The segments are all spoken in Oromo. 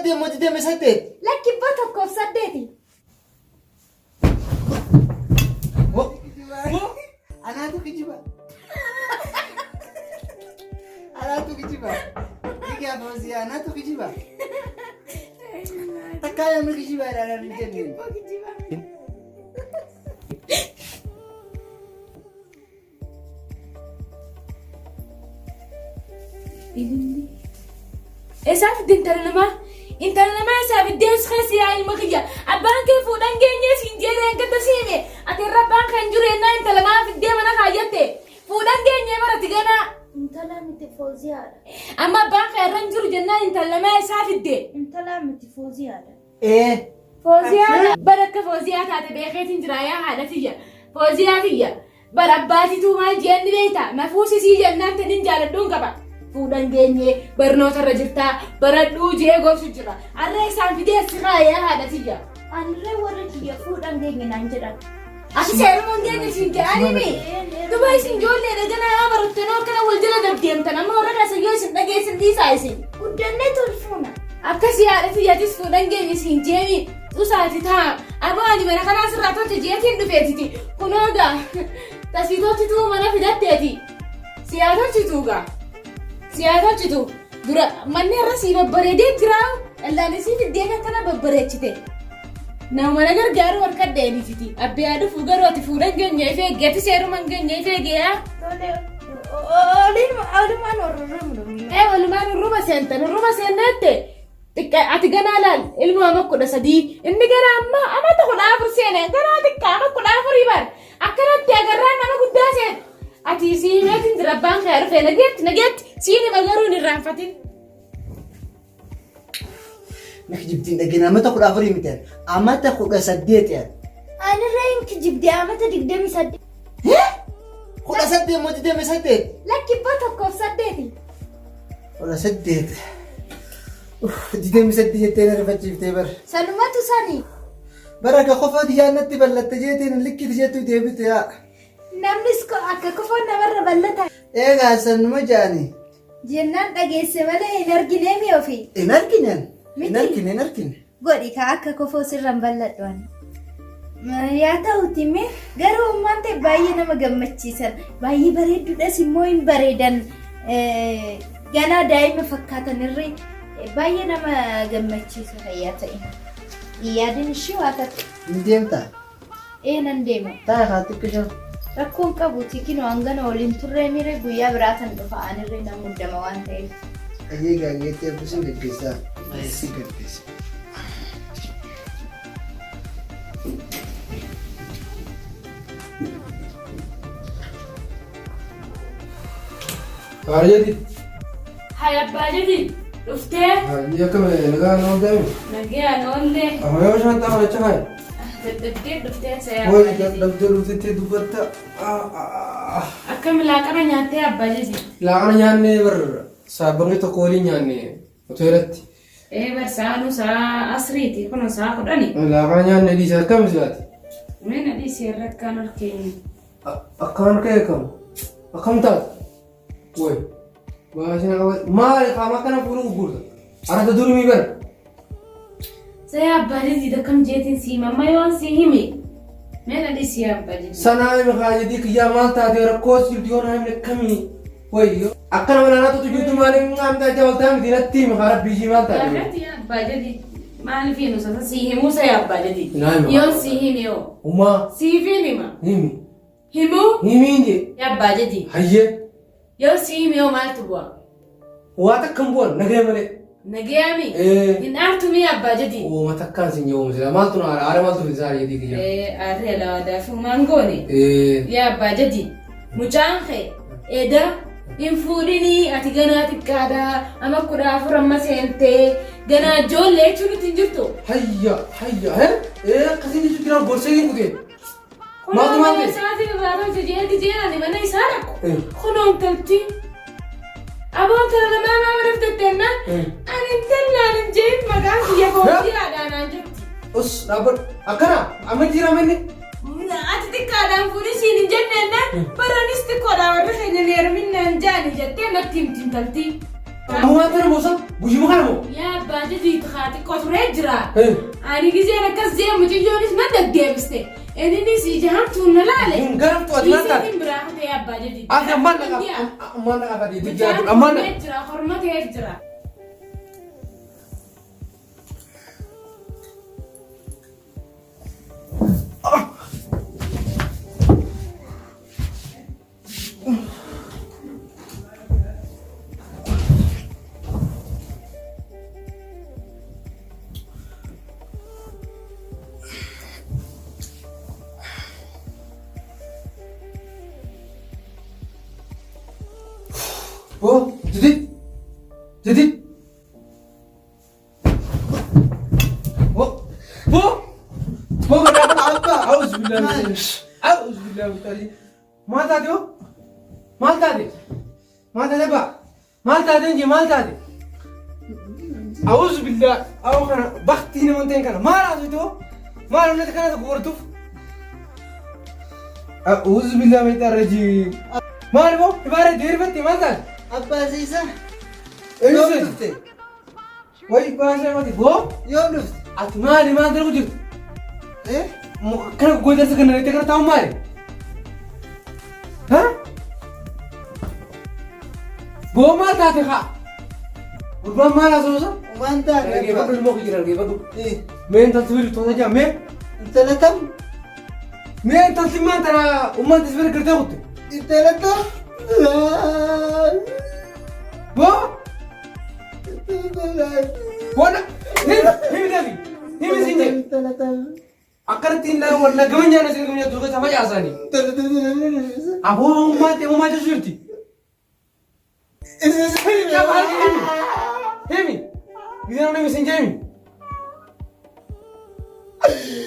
18 moo 28? Lakki ibboo tokkoof saddeeti. Anaatu kijiba. Anaatu kijiba. Dhigaa Fawziyaa anaatu kijiba. Takkaa namni kijibaadhaan hin jenne. Ililli. Eessaa fidde intala namaa? Intala namaa eessaa fiddee as keessa yaa ilma kiyya? Abbaan kee fuudhan geenyee siin jedhee hangata si hime. Ati irra abbaan kan jiru ennaa intala namaa fiddee mana kaayyatte. Fuudhan geenyee barati ganaa. Intala miti Fooziyaadha. Amma abbaan kee irra hin jiru jennaan intala namaa eessaa fidde? Intala miti Fooziyaadha. Ee. Fooziyaa bara akka Fooziyaa taate beekeetiin jira yaa haadha tiyya. Fooziyaa tiyya. Bar abbaatituu maal jeen ni beekta? Na fuusisii jennaan tanin jaaladhuun qaba. Fuudhan geenye barnoota irra jirtaa baradhuu jee gorsu jira. Arra isaan fidee si kaayee haadha tiyya. Anirree warri kiyya fuudhan geenye naan jedhan. Ati seeruma hin geenye siin jedhanii mi? Duba isin ijoollee dhagana yaa barattanoo akkana wal jala deddeemtan amma warra keessa yoo isin dhageessin dhiisaa isin. Guddannee tolfuuna. Akkasii haadha tiyyatis fuudhan geenye siin jeemi. Usaati taa. Aboo ani mana kanaa sirraa tolche jeetiin dhufeetiti. Kunoo gaa. Tasii tolchituu mana fidatteeti. Si haa tolchituu gaa. Si haa tolchitu. Dura manni irra sii babbareedee jira. Dhallaan isii fiddee akkana babbareechite. Nama mana gargaaru harka deebisiti. Abbee haa dhufu garuu ati fuudhan geenye ifee eegee ati seeruma hin geenye ifee eegee haa. Tole oolumaan horrorrumnu. Ee walumaan hurruma seentan hurruma seenneette. Xiqqaa ati ganaa laal ilmoo ama 13 inni ganaa amma amata 14 seene ganaa xiqqaa ama 14 bar akkanatti agarraa nama guddaa seen ati sii himeetiin jira abbaan kee dhufee nageetti nageetti siin hima garuu hin irraanfatin. Na kijibtiin dhageen amata 14 miti amata 18 yaad. Anirree hin kijibde amata 28. 18 moo 28? Lakki ibboo tokkoof saddeeti. 18. 28 jettee na rifachiiftee bar. Sanumatu sani. Bara akka kofooti yaannatti ballatte jeetiin likkiti jettu deebite yaa. Namnis akka kofoon namarra ballata. Eegaa sanuma jaani. Jennaan dhageesse malee hin arginee mi ofii. Hin argine. Hin Miti. argine hin argine. Godhi ka akka kofoo sirran balladhu ani. Yaa ta'uti mee garuu ummaan ta'e baay'ee nama gammachiisan baay'ee bareedduudhas immoo hin bareedan ganaa daa'ima fakkaatan irree baay'ee nama gammachiisa fayyaa ta'e. Yaadin ishii waa takka. Hin deemtaa? Ee nan deema. Taa'e haa xiqqisho. Rakkoon qabu tikinoo hangana waliin turree miire guyyaa biraa tan dhufa anirree nan muddama waan ta'eef. Ayyee gaangeetti eebbu sin gaggeessaa. Sin gaggeessa. Haarjati. Hay abbaa jedhi dhuftee Haarjii akkam nagaa nama deemu. nagayaan oollee Amma yoo shantaa fudhacha hayi. dadhabdee dhuftee saya Hoy abbaa jedhi. dadhabdee dhuftetti dubbatta. Akkam laaqana nyaattee abbaa jedhi. Laaqana nyaannee bar saabbanni tokko waliin nyaanne hoteelatti. Ee bar sa'aanuu sa'a asriiti kun sa'a 10. Laaqana nyaannee dhiise akkam silaati. Mee na dhiisi irra akkaan ol keenya. Akkaan ka'e kam? Akkam taate? Woy. Baasina qaba. Maali qaama akkana fuula gurgurta? Arata durmii bara. Saya abbaa jijjiit akkam jeetiin sii mamma yoon sii himi. Mee na dhiisi yaa abbaa jijjiit. Sanaa himi kaa jedhii kiyyaa maal taate rakkoo jirti yoo naa himne akkamii? Woy. Akka nama naannoo tutu jirtu maali qaamni ajaa ol ta'a miti natti himi kaa rabbii ishii maal taate? Gaafatti yaa abbaa jijjiit. Maaliif hin usasa sii himuu saya abbaa jijjiit. Naa hima. Yoon sii himi yoo. Umaa Siif hima. himi. Himuu? Himiin jee. Yaa abbaa jijjiit. Hayyee. Yoo sii himi yoo maaltu bu'a? Waa takka hin bu'an nagaya malee. Nagayaami? Ee. Hin aartu mii abbaa jedhi? Uuma takkaan sin jedhu sila maaltu na aara aara maaltu fi saara jedhii kiyya. Ee aarri alaa daafuu maan goone? Ee. Yaa abbaa jedhi mucaan kee eda hin fuudhinii ati ganaa xiqqaadha ama 14 amma seentee ganaa ijoollee jechuun nutti hin jirtu. Hayya hayya he ee akkasiin jechuun jira gorsee hin kutee. Kunoo Maaltu maal mana ta'e? isaatiin irraa tolche jeeti jeen ani mana isaa dhaqu. Kunoo intalti. Aboo intala namaa maa mana fitatte jennaan ani intallaan hin jeen maqaan kiyya Fooziyaadhaa naan jetti. Us dhaabbadhu. Akkana amma jira manni. Ati xiqqaadhaan fuudhi siin hin jenne jennaan baranis xiqqoodhaa warri keenya hin heerumin naan jaani jettee natti himti intalti. Ammaa tana boosa guyyuma kana moo? Yaa abbaa. abbaa jadiit haa xiqqoo turee jira. Ani gizeen akkas jee mucayyoonis na deddeebiste. Innis ija hamtuun na laale. Hin garaftu ati maal taate? Dhiiseetiin biraa kutee abbaa jadiit. Ati ammaan na qaba. Ammaan na qaba. Mucaan Ammaan na. kormee jira horma ta'ee jira. Oh, Didi. Didi. Oh, oh. Oh, Abba. Auzu billahi minash. Auzu billahi minash. Maal taate hoo? Maal taate? Maal taate abbaa? Maal taate inji maal taate? Auzu billahi. Awu kana baktii nama ta'in kana maal haasofte hoo? Maal onnati kana tokko gortuuf? Auzu billahi minash rajiim. Maal hoo? Ibaara deerfatte maal taate? Abbaa Siisa. Yoom Eessa? dhufte? Wayi baasee mati boo? Yoom dhufte? Ati maali maal darbu jirtu? Eh? Kana godarsa kana itti kana taa'u maali? Ha? Boo maal taate kaa? Gurbaan maal haasawusa? Waan taate Dhaggeeffadhu abbaa. ilmoo kiyya dhaggeeffadhu. Eh, Mee intalti biri toota jaa mee? Intala tam? Mee intalti maal tana ummaan tisbira gartee kutte? Intala tam? Boo? Boo himi himi dafi himi siin jedhe. Intala tam? Akkanatti hin laa walla gama nyaanna siin gama nyaattu keessa facaasaanii. Intala tam? Aboo ummaan ta'e ummaa jechuun jirti. Himi. Gizee namni isin jeemi.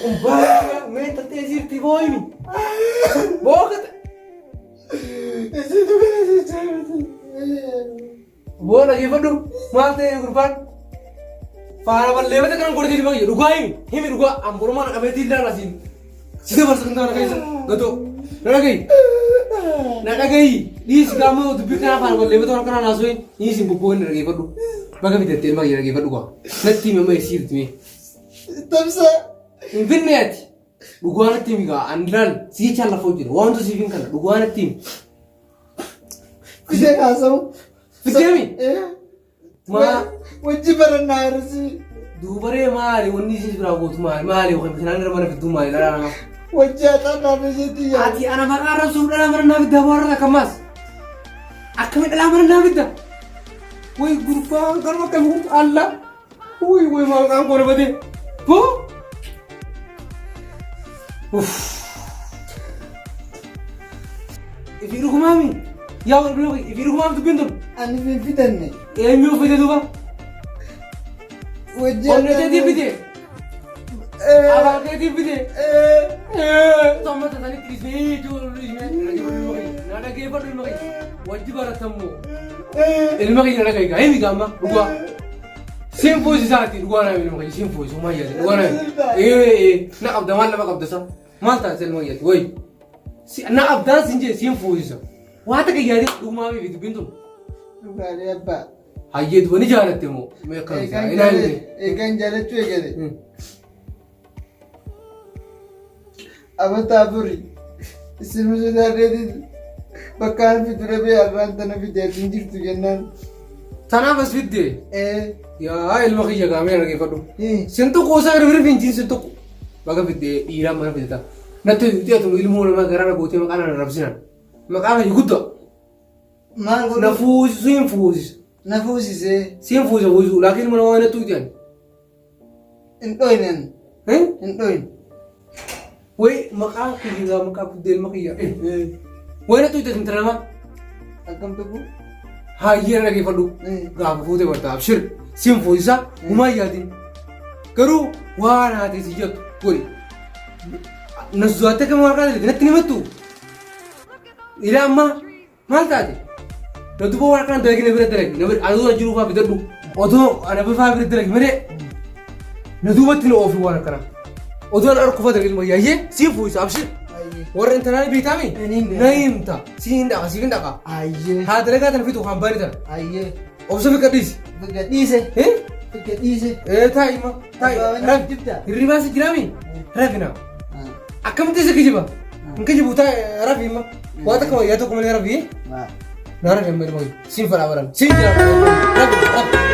Kumbaa mee tattee jirti boo himi. Boo kata. Boo dhaggeeffadhu maal ta'e gurbaan. Faana balleeffate kanan godhatee dhibba kiyya dhugaa himi himi dhugaa amborumaan qabeetii illaan asiin. Si dabarsa kan taana keessa gatoo. Na dhagahi. Na dhagahi. Dhiisi gaama dubbii kana afaan wallee batoo akkana naasoo dhiisi hin bobboo inni dhaggeeffadhu. Baga fidattee ilma kiyya dhaggeeffadhu gaa. Natti himi amma isiirti mee. Tamsa. Hin finne ati. Dhugaa natti himi gaa ani laal siichaan lafa hojjeta waantu siif hin kana dhugaa natti himi. Fidee haasa'u. Fiddee mi? Eh. Maa Wajji barannaa hir'isii. duubaree maali wanni isiis biraa gootu maali maali yookaan bishaan irra mana fidduu maali dhalaa namaa. Wajji haxaan isheetti yaa. Ati ana maqaa arrabsuuf dhalaa mana naa fidda warra akkamaas. Akkami dhalaa mana naa fidda? Way gurbaa garuu akkami kun alla. Way way maqaan koo na badee. Boo. Uff. Ifii dhugumaami. Yaa warra biloo ifii dhugumaami dubbiin tun. Ani hin fidanne. Eenyu fide duuba? Wajji Onnee teetii fide. Afaan keetii fide. Tomma tatanitti dhiisnee ijoollee na dhageeffadhu ilma kiyya. Wajji baratammoo. Ilma kiyya na dhagahi himi gaama dhugaa. Siin fuusisaati dhugaa naa ilma kiyya siin fuusisu maal yaade dhugaa naa. Ee na qabda maal nama qabda sa maal taate ilma kiyyaati wayi. Na qabdaan siin jee siin fuusisa. Waa takka yaade dhugumaa fi dubbiin tun. Dhugaalee abbaa. Hayyee duba ni jaalatte moo mee akkam isaa ilaali. Eegan jaalachuu eegale. Amantaa afurii. Isin sodaadheetiin bakka an fidu dhabee har'aan tana fide ati hin jirtu jennaan. Tanaaf as fidde. Ee. Yaa ilma kiyya gaamee dhaggeeffadhu. Hii. Sin tuqu isaa irra hin jiin sin tuqu. Baga fidde dhiiraan mana fidata. Natti dhiyatu ilmoo namaa garaa gootee maqaa na arrabsinan. Maqaa kiyya guddaa. Maal Na godhu? fuusisu hin fuusisu. Na fuusisee Siin fuusisa fuusisu laakiin ilma namaa natti uti ani. hin dhoyne ani. Eh? Hin dhoyne. Way maqaa kiyya maqaa guddee ilma kiyya. Way natti uti intala namaa. Akkam tokko? Hayyee na dhaggeeffadhu. Gaafa fuutee barta abshir. Siin fuusisa humaa yaadin. Garuu waan haatee si jettu godhi. Na sodaatee kan waan kana natti himattu. Ilaa ammaa maal taate? Na duuba waan kana dalagi na bira dalagi. Na bira ani dura jiru faa fidadhu. Otoo ana bifaa bira dalagi malee na duubatti na oofi waan akkana. Otoo ana arku faa dalagi ilma yaayyee siin fuusa abshir. Warra intalaa ni beektaami? Ani hin beeku. Na himta. Siin dhaqa siif hin dhaqa. Ayyee. Haa dalagaa tana fitu kan baani tana. Ayyee. Obsa fi qadhiisi. Gadhiise. Eh? Dhiise. Ee taa'i ma taa'i Abbaa rafi. jibta. Hirribaa si jiraami rafi na. Akkamitti si kijiba? Hin kijibu taa'i rafi ma. Waa takka wayyaa tokko malee rafi. Na rafi amma ilmoo siin fadhaa baran siin jira. Rafi rafi.